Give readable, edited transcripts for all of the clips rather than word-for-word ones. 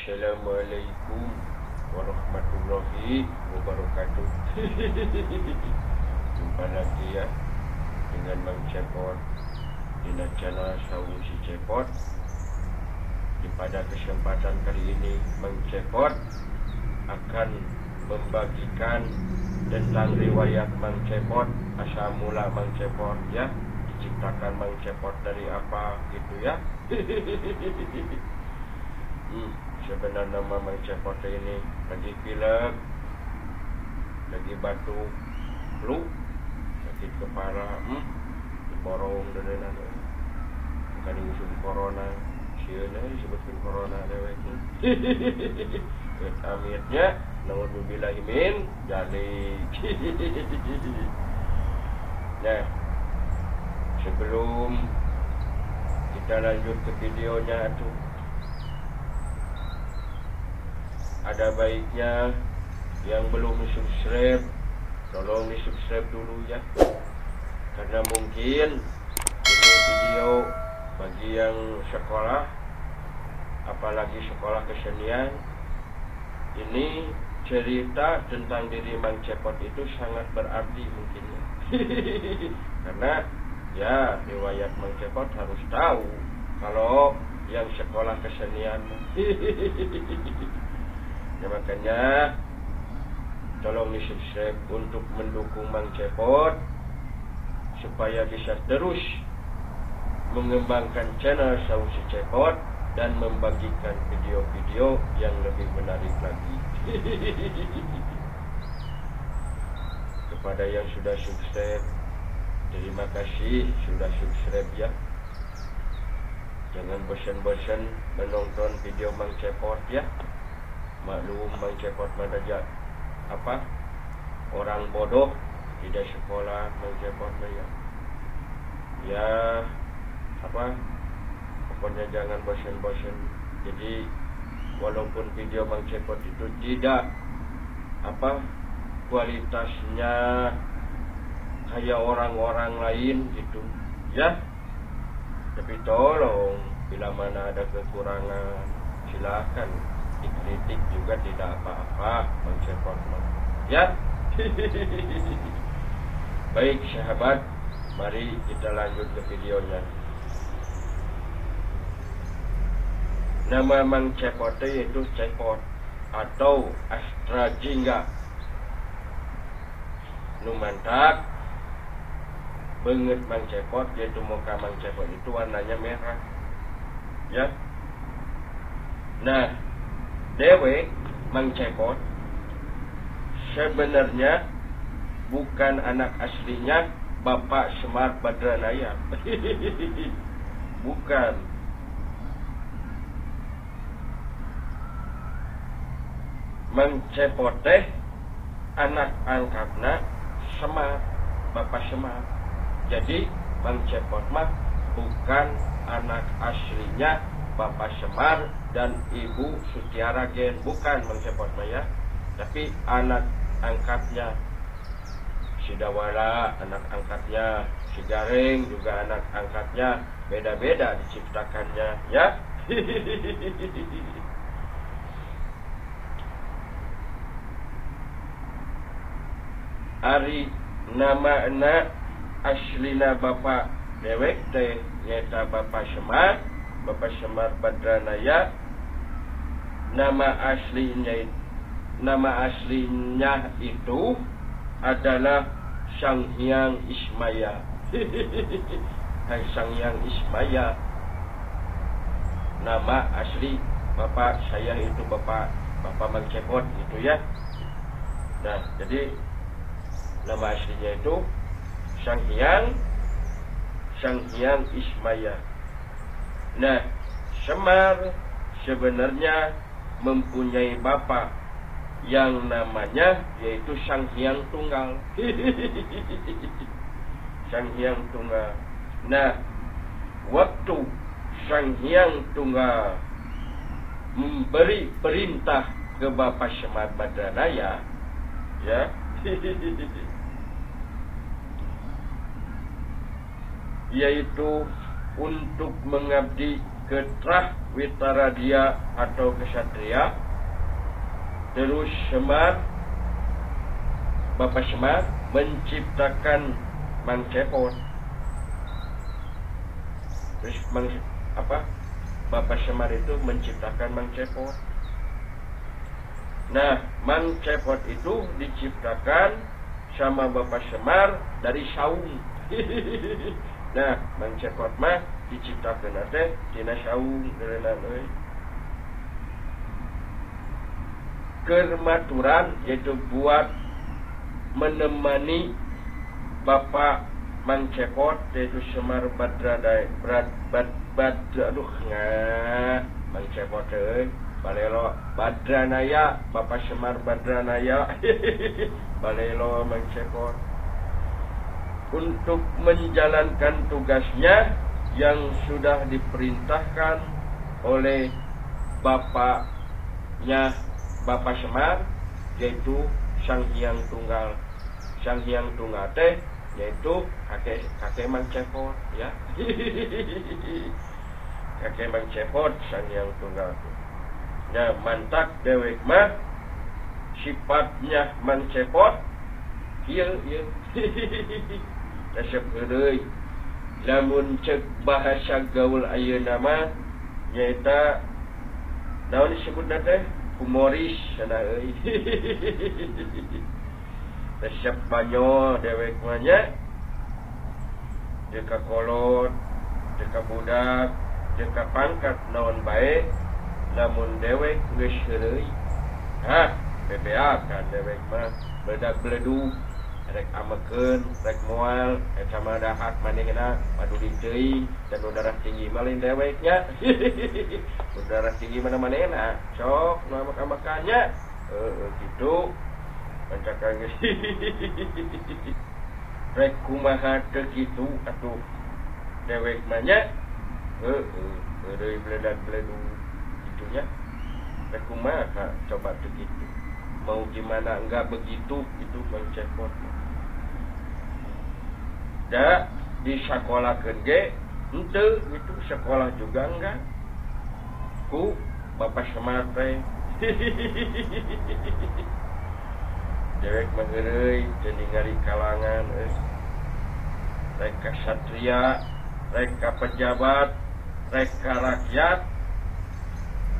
Assalamualaikum warahmatullahi wabarakatuh. Jumpa lagi ya dengan Mang Cepot di channel Saung Si Cepot. Di pada kesempatan kali ini Mang Cepot akan membagikan tentang riwayat Mang Cepot, asal mula Mang Cepot ya, diciptakan Mang Cepot dari apa gitu ya. Sebenarnya nama Mang Cepot ini lagi pilek, lagi batuk, flu, sakit kepala, diborong dan lain-lain. Bukan musim corona, sieun disebutkan corona dewek. Amitnya, naudzubillahi min dzalik. Nah, sebelum kita lanjut ke videonya tuh, ada baiknya yang belum subscribe, tolong di subscribe dulu ya. Karena mungkin ini video bagi yang sekolah, apalagi sekolah kesenian, ini cerita tentang diri Mang Cepot itu sangat berarti mungkin ya. Karena ya riwayat Mang Cepot harus tahu kalau yang sekolah kesenian. Ya, makanya tolong di subscribe untuk mendukung Mang Cepot supaya bisa terus mengembangkan channel Saung Si Cepot dan membagikan video-video yang lebih menarik lagi. Kepada yang sudah subscribe, terima kasih sudah subscribe ya. Jangan bosan-bosan menonton video Mang Cepot ya. Maklum Mang Cepot mana apa orang bodoh, tidak sekolah Mang Cepot ya. Ya apa, pokoknya jangan bosan-bosan. Jadi walaupun video Mang Cepot itu tidak apa kualitasnya kayak orang-orang lain gitu ya, tapi tolong bila mana ada kekurangan silakan dikritik juga, tidak apa-apa Mang Cepot ya. Baik sahabat, mari kita lanjut ke videonya. Nama Mang Cepot yaitu Cepot atau Astra Jingga. Numantak banget Mang Cepot yaitu muka Mang Cepot itu warnanya merah ya. Nah, dewek Mang Cepot sebenarnya bukan anak aslinya Bapak Semar Badranaya. Bukan. Mang Cepot teh anak angkatna Semar, Bapak Semar. Jadi Mang Cepot mah bukan anak aslinya Bapak Semar dan Ibu Sutiara Gen, bukan Mang Cepot mah ya, tapi anak angkatnya si Dawala, anak angkatnya si Gareng juga anak angkatnya, beda-beda diciptakannya ya. Ari nama anak aslina Bapak dewek teh nyata Bapak Semar, Bapak Semar Badranaya. Nama aslinya itu adalah Sang Hyang Ismaya. Sang Hyang Ismaya. Nama asli bapak saya itu Bapak Mang Cepot gitu ya. Nah, jadi nama aslinya itu Sang Hyang Ismaya. Nah, Semar sebenarnya mempunyai bapak yang namanya yaitu Sang Hyang Tunggal. Sang Hyang Tunggal. Nah, waktu Sang Hyang Tunggal memberi perintah ke Bapak Semar Badranaya ya, yaitu untuk mengabdi Ketrah Witaradia atau kesatria. Terus Semar, Bapak Semar menciptakan Mang Cepot. Terus Bapak Semar itu menciptakan Mang Cepot. Nah, Mang Cepot itu diciptakan sama Bapak Semar dari saung. Nah, Mang Cepot mah diciptakeun teh tina saung geureunan euy. Keur maturan yaitu buat menemani Bapak Mang Cepot yaitu Semar Badradaya Badra aduh ngah Mang Cepot euy balelo Badranaya, Bapak Semar Badranaya. Balelo Mang Cepot untuk menjalankan tugasnya yang sudah diperintahkan oleh bapaknya Bapak Semar yaitu Sang Hyang Tunggal. Sang Hyang Tunggal teh yaitu kakek Mang Cepot ya. Kakek Mang Cepot Sang Hyang Tunggal. Nah, mantak dewek mah sifatnya Mang Cepot ieu ieu. Resep heureuy. Lamun cek bahasa gaul ayeuna mah nyaeta naon disebutna teh? Humoris cenah euy. Resep banyo dewek mah nya. Teu ka kolot, teu ka budak, teu ka pangkat naon bae lamun dewek geus heureuy. Hah, bebeakan dewek mah beledak beledug rek amekeun, rek moal, eta mah dahak manehna paduli teuing dan darah tinggi mah lain dewek nya. Darah tinggi mana manehna sok nu amek-amekan nya. Heueuh kitu. Pancakan geus. Rek kumaha teu kitu atuh dewek mah nya. Heueuh, heureuy beledak beledug kitu nya. Rek kumaha coba teu kitu. Mau gimana enggak begitu itu Mang Cepot. Da di sekolahkeun ge henteu itu sekolah juga enggak ku Bapak Semar teh. Dewek mah heureuy teu ningali kalangan euy. Rek ka satria, rek ka pejabat, rek ka rakyat.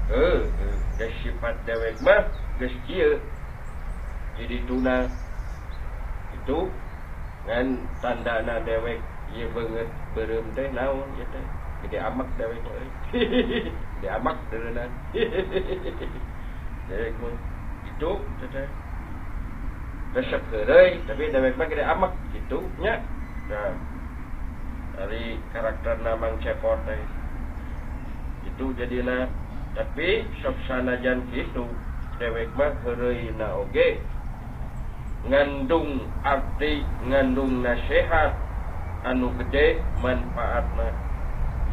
Heuh, geus sifat dewek mah geus kieu. Jadi tuna itu ngan tandana dewek ieu beungeut beureum teh naon ieu teh gede amak dewek mah euy. Gede amak deureunan. Dewek mah itu teh resep heureuy tapi dewek mah gede amak kitu nya. Nah, dari karakterna Mang Cepot teh itu jadina. Tapi sok sanajan kitu dewek mah heureuyna oge ngandung arti, ngandung nasihat anu gede manfaatna.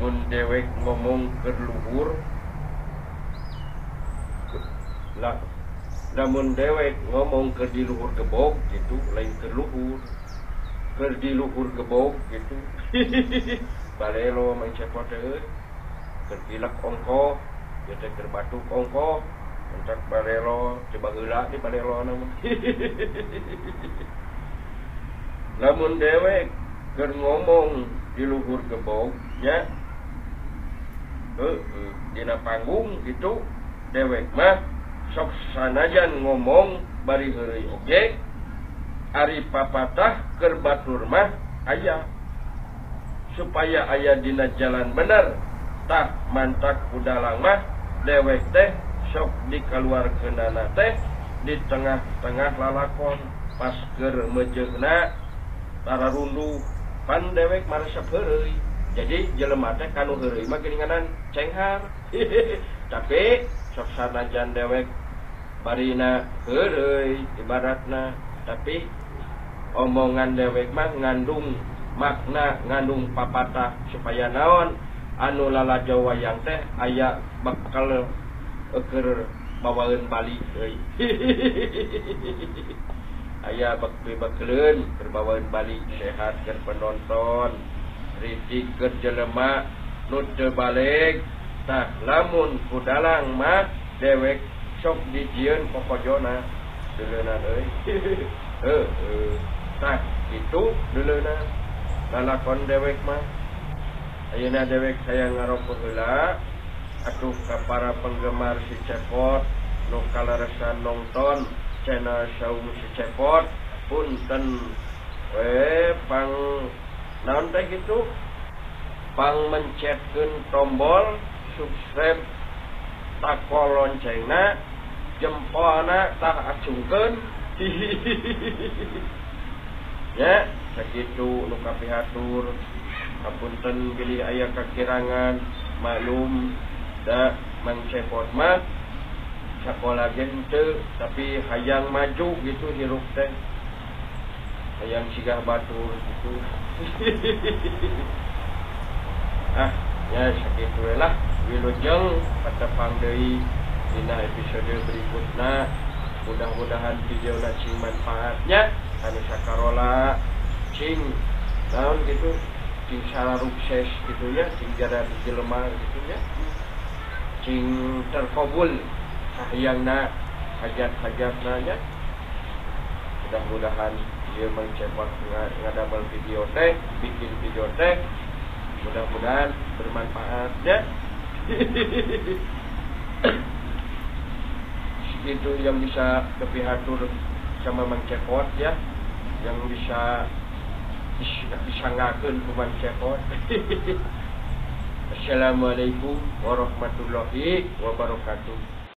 Mun dewek ngomong keur luhur lah, lamun dewek ngomong keur di luhur gebog gitu, lain keur luhur, keur di luhur gebog gitu. Balelo Mang Cepot teh euy, keur pilek ongkoh, ieu teh keur batuk ongkoh. Entak balelo, coba heula di balelo na mah. Lamun dewek keur ngomong di luhur gebog nya, heueuh dina panggung gitu dewek mah sok sanajan ngomong bari heureuy oge ari papatah keur batur mah aya supaya aya dina jalan bener. Tah mantak kudalang mah dewek teh sok dikaluarkeunana teh di tengah-tengah lalakon pas keur mejeuna tararunduh pan dewek maresep heureuy. Jadi jelema teh kanu heureuy mah geuninganan cenghar. Tapi sok sanajan dewek barina heureuy ibaratna, tapi omongan dewek mah ngandung makna, ngandung papatah supaya naon anu lalajo wayang teh aya bakal keur bawaeun bali euy. Aya bakti bakeleun keur bawaeun bali sehat keur penonton, ritik keur jelema nu teu baleg Tah lamun ku dalang mah dewek sok dijieun kokojona deuleunan euy. Heueuh. Tah kitu deuleunan lalakon dewek mah. Ayeuna dewek hayang ngaroko heula atuh ka para penggemar si Cepot nu kaleresan nonton channel Saung si Cepot, punten we pang naon teh kitu pang mencetkeun tombol subscribe takol loncengna jempolna tah acungkeun. Ya sakitu nu kapihatur, hapunten bilih aya kakirangan, maklum da Mang Cepot mah sakola ge henteu tapi hayang maju gitu hirup teh, hayang sigah batur gitu. Ah ya sakitu we lah, wilujeng patepang deui dina episode berikutna. Mudah-mudahan videona cing manfaatnya anu sakarola cing naon gitu, cing sararukses gitu ya, cing jada jelema gitu ya, cing terkabul kahayangna hajat-hajatna nya. Mudah-mudahan ieu Mang Cepot ngadamel video teh, bikin video teh, mudah-mudahan bermanfaat ya. Itu yang bisa kepihatur sama Mang Cepot ya, yang bisa disangakeun ku Mang Cepot. Assalamualaikum warahmatullahi wabarakatuh.